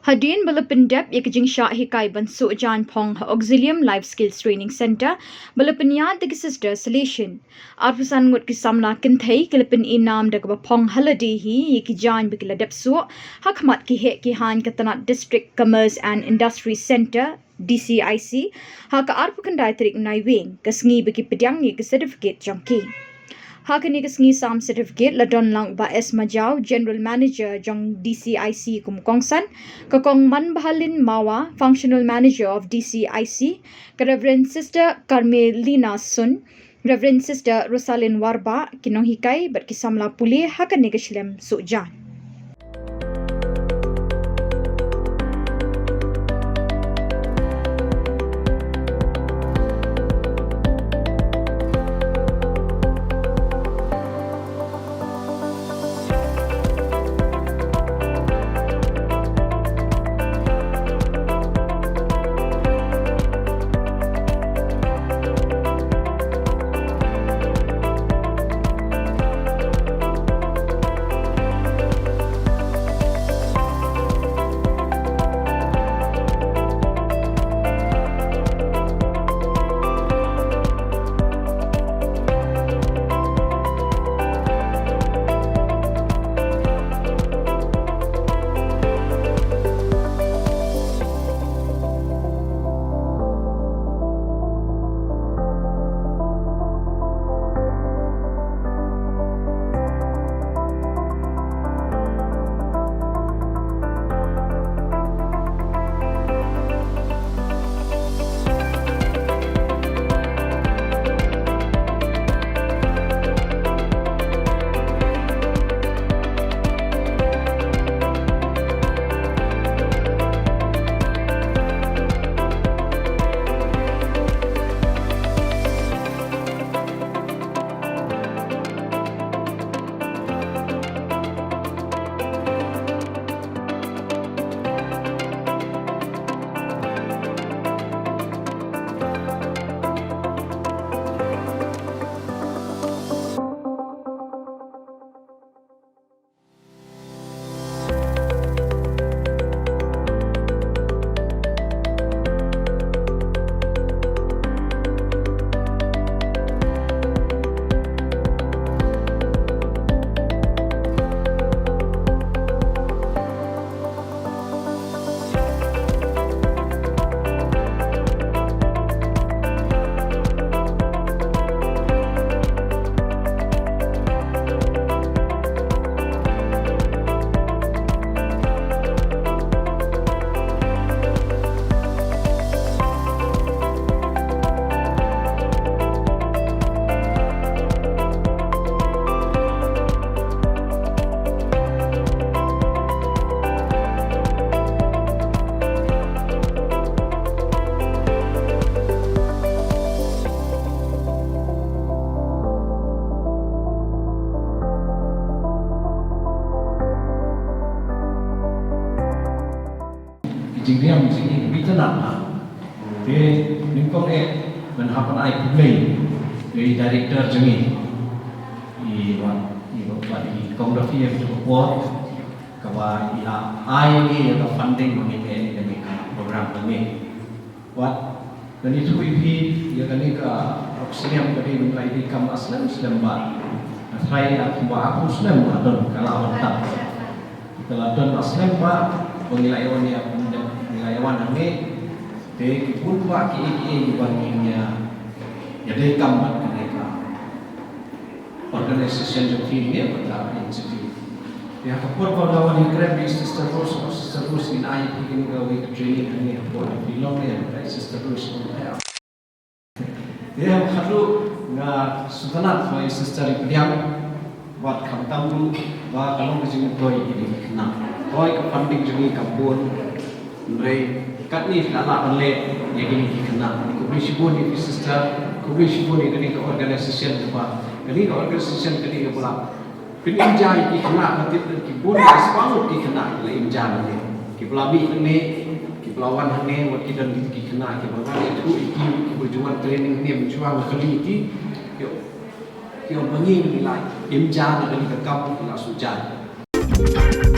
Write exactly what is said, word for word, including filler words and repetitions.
Hadien ba la pyndep ïa ka jingshah hikai ban suh jaiñ phong ha Auxilium Life Skills Training Centre ba la pynïaid da ki Sister Salesian, arphew san ngut ki samla kynthei ki la pyn-i nam da kaba phong ha lade hi ïa ki jaiñ ba ki la dep suh ha khmat ki heh ki haiñ ka tnat District Commerce and Industry Centre, D C I C, ha ka arphew khyndai tarik Naiwieng, ka sngi ba ki pdiang ïa ka certificate jong ki. Ha kane ka sngi sam certificate la don lang u Bah S Majaw, General Manager jong D C I C kum u kongsan, ka Kong Manbahalin Mawa, Functional Manager of D C I C, ka Reverend Sister Carmelina Sun, Reverend Sister Rosalind Warbah, ki nonghikai bad ki samla pule ha kane ka shlem suh jaiñ. Ki jingriam jong ngi ka bit na. Te nyngkong eh ngan hap ban ai khublei ïa i director jong ngi, i Bah, i Bah, i Kong Rafi, ïa ka por kaba i la ai ïa ngi ïa ka funding ba ngin leh ïa kane ka program ba ngi. Wat, ngan ïathuh ïa phi ïa kane ka Auxilium ka dei, ngi la ïadei kam la slem slem bha. Nga tharai ïa kumba arphew snem la don ka la wan tang. Ka la don la slem bha ba ngi la ïa wan, ïa ngi la ïa wan hangne. Te ki bun bha kiei kiei kiba ngin ïa, ïadei kam bad kane ka organization jong phi ne, bad ka initiative. Ïa ka por ba la wan ïakren bad Sister Rose, Sister Rose in ai phi kane kawei ka training hangne hapoh Shillong ne, Sister Rose. Ïa, khatduh nga sngewtynnat ba i Sister i pdiang, bad khamtam ruh ba ka long ka jingmyntoi ïa kine ki khynnah. Hooid, ka funding jong ngi kam bun, hynrei katne ka lah ban leh ïa kine ki khynnah. Khublei shibun ïa phi Sister, khublei shibun ïa kane ka organization kaba, kane ka organization kane kaba la pynïaid ïa ki khynnah, ka tip ki bun, ki spah ngut ki khynnah ki la ïaid hangne, kiba la mih hangne, kiba la wan hangne, wat ki don ki khynnah kiba nga ïathuh ïa ki, kiba ju wan training hangne mynshuwa, nga kylli ïa ki, ki ong, ki ong ba ngi ngi la ïaid na kane ka kam, ki la shu ïaid.